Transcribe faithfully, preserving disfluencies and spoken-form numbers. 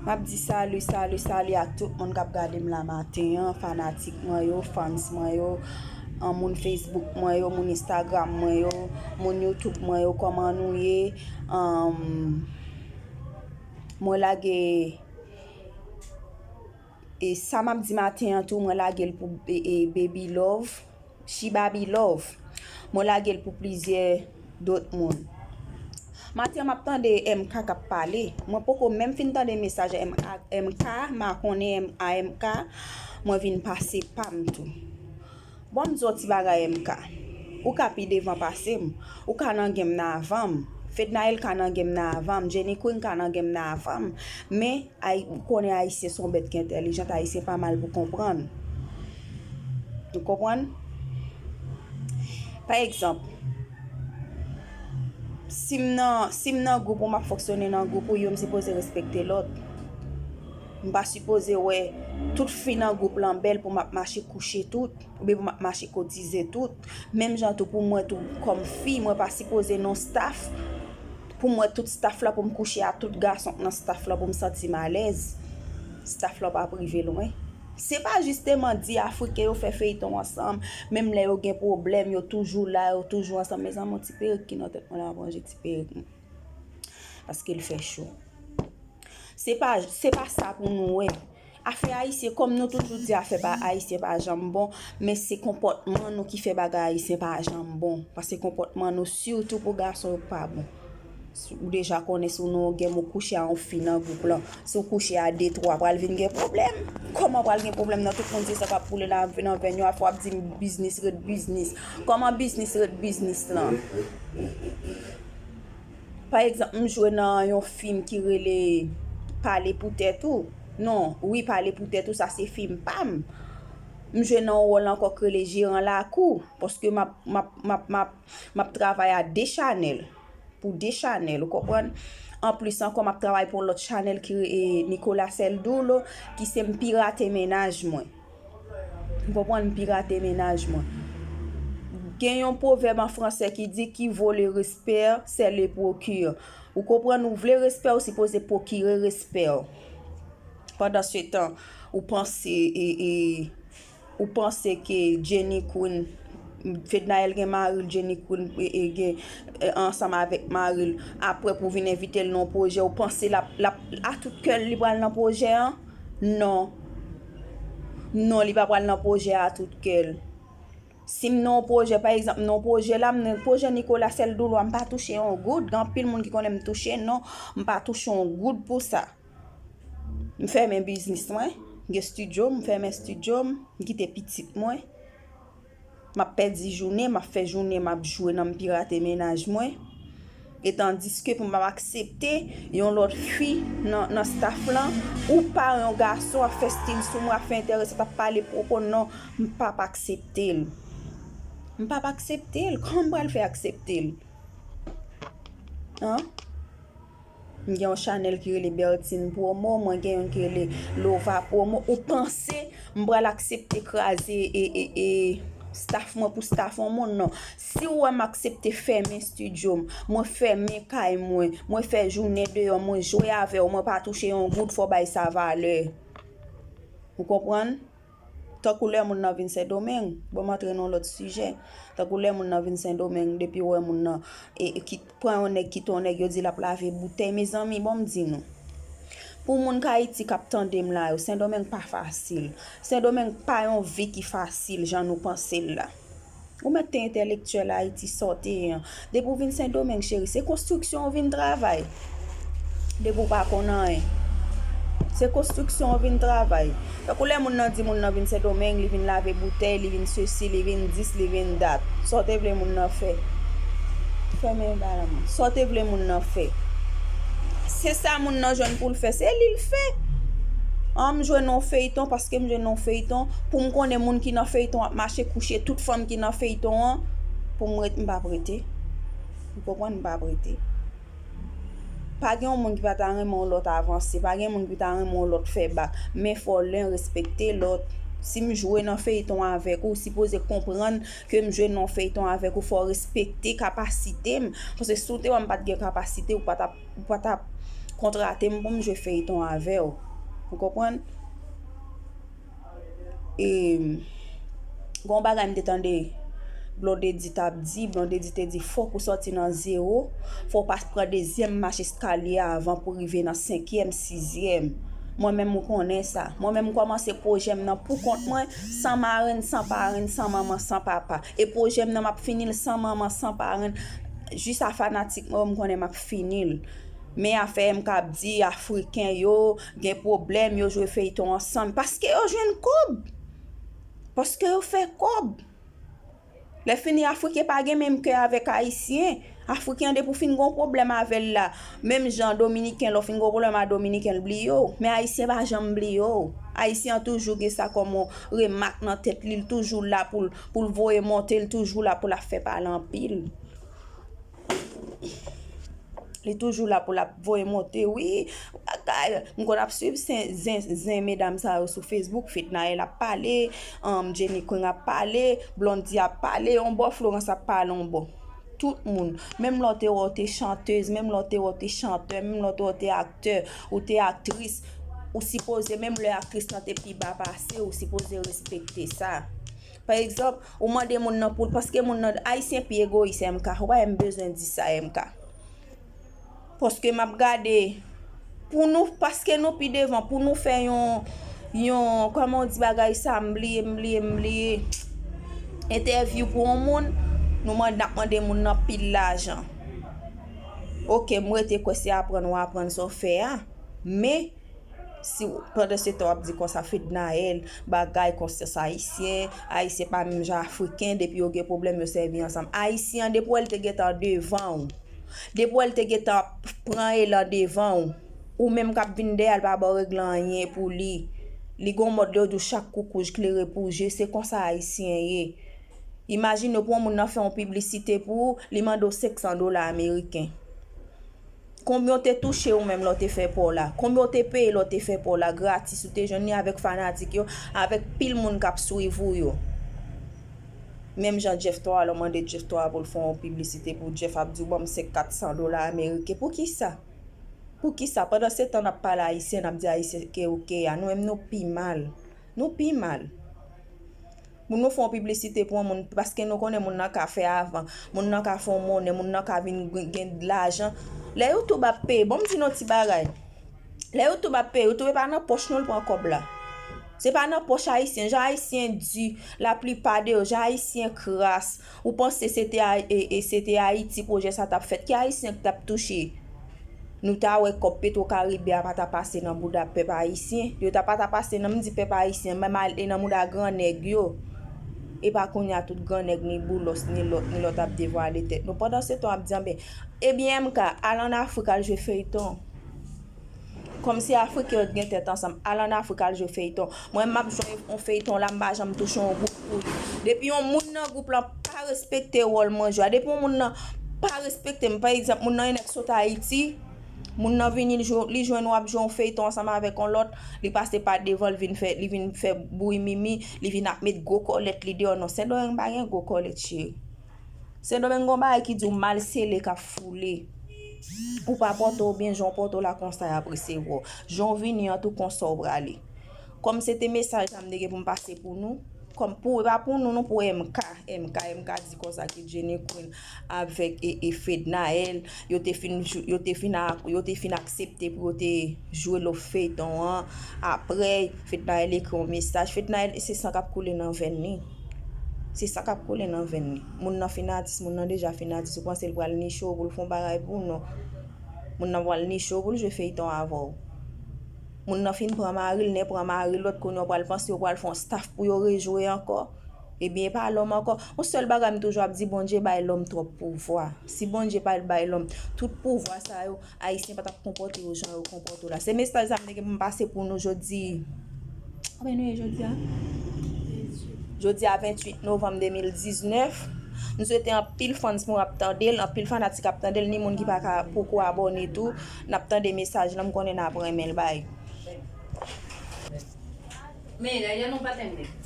M ap di salut, salut, salut ak tout moun k ap gade m la maten an, fanatik mwen yo, fans mwen yo, an, moun Facebook mwen yo, moun Instagram mwen yo, moun YouTube mwen yo, kòman nou ye? Anm, mwen lage, e sa m ap di maten an tou, mwen lage l pou, e, e, Baby Love. She Baby Love. Mwen lage l pou plizyè dòt moun. Maten an, m ap tande M K k ap pale. Mwen poko menm fin tande mesaj M K, M K, m a konnen M A M K, mwen vin pase pa m tou. Bon, m di w ti bagay M K. Ou ka pi devan pase m. Ou ka nan game nan avan m. Fednaelle ka nan game nan avan m. Jenny Queen ka nan game nan avan m. Men, Ay-, ou konnen Ayisyen se yon bèt ki entèlijan, Ayisyen pa mal pou konprann. Ou konprann? Pa egzanp, si m nan, si m nan gwoup ou, m ap fonksyone nan gwoup ou, youn sipoze respekte lòt. M pa sipoze wè tout fi nan gwoup lan bèl pou m ap mache kouche tout, oubyen pou m ap mache kotize tout. Menm jan tou pou mwen tou, kòm fi, mwen pa sipoze nan staff pou m wè tout staff la, pou m kouche a tout gason k nan staff la, pou m santi m alèz. Staff la p ap rive lwen. Se pa jisteman di Afriken yo fè feyton ansanm, menm lè yo gen pwoblèm, yo toujou la, yo toujou ansanm. Mezanmi, yon ti perik ki nan tèt mwen la, m ap ranje ti perik mwen. Paske l fè cho. Se pa, se pa sa pou nou wè. Afè Ayisyen, kòm nou toujou di, afè pa Ayisyen pa janm bon, men se konpòtman nou ki fè bagay Ayisyen pa janm bon. Paske konpòtman nou, sitou pou gason yo, pa bon. Si w deja konnen, si w nan yon game, ou kouche a yon fi nan gwoup lan, si w kouche a de, twa, pral vin gen pwoblèm. Kòman pral gen pwoblèm nan tout moun se san k ap koule nan, nan venn yo, afè w ap di m biznis ret biznis? Kòman biznis ret biznis lan? Pa egzanp, m jwe nan yon fim ki rele Pale pou tèt ou. Non, wi, Pale pou tèt ou, sa se fim pa m. M jwe nan yon wòl ankò k rele Jeran Lakou, paske m ap, m ap, m ap, m ap, m ap travay a de chanèl. Pou de chanèl, ou konprann? Anplis ankò, m ap travay pou yon lòt chanèl ki, e, Nicolas Eldulo, ki se M Pirate Mennaj Mwen. Ou konprann? M pirate mennaj mwen. Gen yon pwovèb an fransè ki di: qui vaut le respect, c'est le procure. Ou konprann? Ou vle respè, ou sipoze pwokire respè w. Pandansetan, ou panse, e, e, ou panse ke Jenny Queen, Fednaelle gen mari l, Jenny Queen, e, e, gen, e, ansanm avèk mari l. Apre, pou vin envite l nan yon pwojè, ou panse l ap, l ap, a tout kè l, li pral nan pwojè an? Non. Non, li pa pral nan pwojè a tout kè l. Si m nan yon pwojè, pa egzanp, m nan yon pwojè la, m nan pwojè Nicolas Eldulo a, m pa touche yon goud. Gen anpil moun ki konnen m touche, non, m pa touche yon goud pou sa. M fèmen biznis mwen, m gen estidyo m, m fèmen estidyo m, m kite pitit mwen. M ap pèdi jounen, m ap fè jounen, m ap jwe nan m pirate mennaj mwen. E tandiske pou m ap aksepte yon lòt fi nan, nan staff lan, ou pa yon gason ap fè stil sou mwen, ap fè enteresan, ap pale pwopo, non, m p ap aksepte l. M p ap aksepte l. Kòman m pral fè aksepte l? An? M gen yon chanèl ki rele Bertine Promo, mwen gen youn ki rele Lova Promo. Ou panse m pral aksepte kraze e, e, e staff mwen pou staff yon moun? Non. Si w wè m aksepte fèmen estidyo m, mwen fèmen kay mwen, mwen fè jounen deyò, mwen jwe avè w, mwen pa touche yon goud, fò w bay sa valè. Ou konprann? Tankou lè moun nan vin Sendomeng, bon, m antre nan yon lòt sijè. Tankou lè moun nan vin Sendomeng, depi w wè moun nan, e, e, ki, pran yon nèg, kite yon nèg, yo di l ap lave boutèy. Mezanmi, bon, m di nou. Pou moun k Ayiti k ap tande m la yo, Sendomeng pa fasil. Sendomeng pa yon vi ki fasil, jan nou panse l la. Ou mèt te entèlektyèl Ayiti, sa w te ye an. Depi w vin Sendomeng, cheri, se konstriksyon w vin travay. Depi w pa konn anyen. Se konstriksyon w vin travay. Tankou lè moun nan di moun nan vin Sendomeng, li vin lave boutèy, li vin sesi, li vin dis, li vin dat. Sa w te vle moun nan fè? Fèmen bagay la, man. Sa w te vle moun nan fè? Se sa moun nan jwenn pou l fè, se li l fè. An, m jwe nan yon feyton, paske m jwe nan yon feyton, pou m konnen moun ki nan feyton ap mache kouche tout fanm ki nan feyton an, pou m ret, m p ap rete. Ou konprann? M p ap rete. Pa gen yon moun ki pa ta renmen yon lòt avanse, pa gen moun ki ta renmen yon lòt fè bak, men fò len respekte lòt. Si m jwe nan feyton avèk ou, ou sipoze konprann ke m jwe nan yon feyton avèk ou, fò w respekte kapasite m. Paske si w te wè m pa t gen kapasite, ou pa t ap, ou pa t ap, kontrate m pou m jwe feyton avè w. Ou konprann? E, gen yon bagay m te tande Blondedy t ap di, Blondedy te di, fòk ou sòti nan zewo, fò w pa pran dezyèm mach eskalye a avan pou rive nan senkyèm, sizyèm. Mwen menm, ou konnen sa. Mwen menm, m kòmanse pwojè m nan pou kont mwen, san marenn, san parenn, san manman, san papa. E pwojè m nan, m ap fini l san manman, san parenn. Jis a fanatik mwen yo, m konnen m ap fini l. Men afè M K ap di, Afriken yo gen pwoblèm, yo jwe feyton ansanm. Paske yo jwenn kòb. Paske yo fè kòb. Lè fini, Afriken pa gen menm kè avèk Ayisyen. Afriken an, depi w fin gen yon pwoblèm avè l la, menm jan Dominiken, lè w fin gen yon pwoblèm a Dominiken, l bliye w. Men Ayisyen pa janm bliye w. Ayisyen an toujou gen sa kòm yon remak nan tèt li, l toujou la pou l, pou l voye monte, l toujou la pou l ap fè pale anpil. Li toujou la pou l ap voye monte, wi. Bagay, m konn ap swiv zen, zen, zen medam sa yo sou Facebook. Fednaelle ap pale, um, Jenny Queen ap pale, Blondy ap pale, yon bò Florence ap pale, yon bò. Tout moun. Menm lè w te wè w te chantèz, menm lè w te wè w te chantè, menm lè w te wè w te aktè, ou te aktris, ou sipoze, menm lè aktris lan te pi ba pase w, ou sipoze respekte sa. Pa egzanp, ou mande moun nan pou l, paske moun nan, Ayisyen pi egoyis, M K. Ou pa wè m bezwen di sa, M K. Paske m ap gade, pou nou, paske nou pi devan, pou nou fè yon, yon, kòman w di bagay sa, m bliye, m bliye, m bliye, entèvyou pou yon moun, nou mande, n ap mande moun nan pil lajan. Oke, m rete kwè se aprann w aprann sa w fè a, men, si w, pandan se tan w ap di konsa, Fednaelle, bagay konsyans ayisyen, Ayisyen pa menm jan Afriken, depi yo gen pwoblèm, yo sèvi ansanm. Ayisyen an, depi w wè l te gentan devan w, depi w wè l te gentan pran elan devan w, ou menm k ap vin dèyè l pa ba w regle anyen pou li. Li gon mòd yo di w chak koukouj klere pou je, se konsa Ayisyen ye. Imajine w pou yon moun nan fè yon piblisite pou ou, li mande w senk san dola ameriken. Konbyen w te touche ou menm lè w te fè pa w la? Konbyen w te peye lè w te fè pa w la? Gratis, ou te jwenn li avèk fanatik yo, avèk pil moun k ap swiv ou yo. Menm jan Jeff Toa, lè w mande Jeff Toa pou l fè yon piblisite pou Jeff ap di w ban m senk, kat san dola ameriken. Poukisa? Poukisa? Pandan se tan n ap pale ayisyen, n ap di ayisyen ke oke a, nou menm nou pi mal. Nou pi mal. Pou nou fè yon piblisite pou yon moun, paske nou konnen moun nan ka fè avan, moun nan ka fè yon monnen, moun nan ka vin gen, gen lajan. Lè YouTube ap peye, bon, m di nou ti bagay. Lè YouTube ap peye, YouTube e pa nan pòch nou l pran kòb la. Se pa nan pòch ayisyen. Jan ayisyen di, laplipa de yo, jan ayisyen kras, ou panse se te Ay-, e, e se te Ayiti pwojè sa t ap fèt, ki ayisyen k t ap touche? Nou ta wè kòb Petwokaribe a pa ta pase nan bouda pèp ayisyen. Yo ta pa ta pase nan, m di pèp ayisyen, menm ale nan bouda gran nèg yo. E pa kounye a tout gran nèg, ni Boulos, ni lòt, ni lòt ap devwale tèt nou. Pandan se tan, ap di, anben, ebyen, M K, al ann Afrik, al jwe feyton. Kòmsi Afriken yo t gen tèt ansanm, al ann Afrik, al jwe feyton. Mwen, m ap jwe yon feyton la, m pa janm touche yon goud pou li. Depi yon moun nan gwoup lan pa respekte wòl mwen jwe a, depi yon moun nan pa respekte m, pa egzanp, moun nan yon nèg sot Ayiti, moun nan vini, li jwe, li jwenn w ap jwe yon feyton ansanm avèk yon lòt, li pase pa devan, li vin fè, li vin fè bri mimi, li vin ap met gwo kòlèt li deyò. Non, Sendomeng pa gen gwo kòlèt, cheri. Sendomeng gon bagay ki di w mal sele k ap foule. Ou pa pòte w byen, jan w pòte w la konsa y ap resevwa w. Jan w vini an tou konsa w prale. Kòm se te mesaj sa m te gen pou m pase pou nou, kòm pou, e pa pou nou, non, pou M K, M K, M K di konsa ke Jenny Queen avèk e, e Fednaelle, yo te fin jou-, yo te fin a, yo te fin aksepte pou yo te jwe lòt feyton an. Apre, Fednaelle ekri yon mesaj. Fednaelle, se san k ap koule nan venn li. Se san k ap koule nan venn li. Moun nan fin atis, moun nan deja fin atis. Ou panse l pral niche w pou l fè yon bagay pou w? Non. Moun nan pral niche w pou l jwe feyton avè w. Moun nan fin pran mari l, nen pran mari lòt, kounye a w pral panse yo pral fè yon staff pou yo rejwe ankò. Ebyen, e pa lòm ankò. Yon sèl bagay m toujou ap di, Bondye bay lòm twòp pouvwa. Si Bondye pa t bay lòm tout pouvwa sa yo, Ayisyen pa t ap konpòte yo jan yo konpòte yo la. Se mesaj sa m te gen pou m pase pou nou jodi. Konbyen nou ye jodi a? Jodi a, venntuit novanm de mil diznèf. M swete anpil fans mwen ap tande l, anpil fanatik ap tande l, ni moun ki pa ka poko abòne tou. N ap tande mesaj lan, m konnen n ap renmen l bay. Men, dayè nou pa t renmen.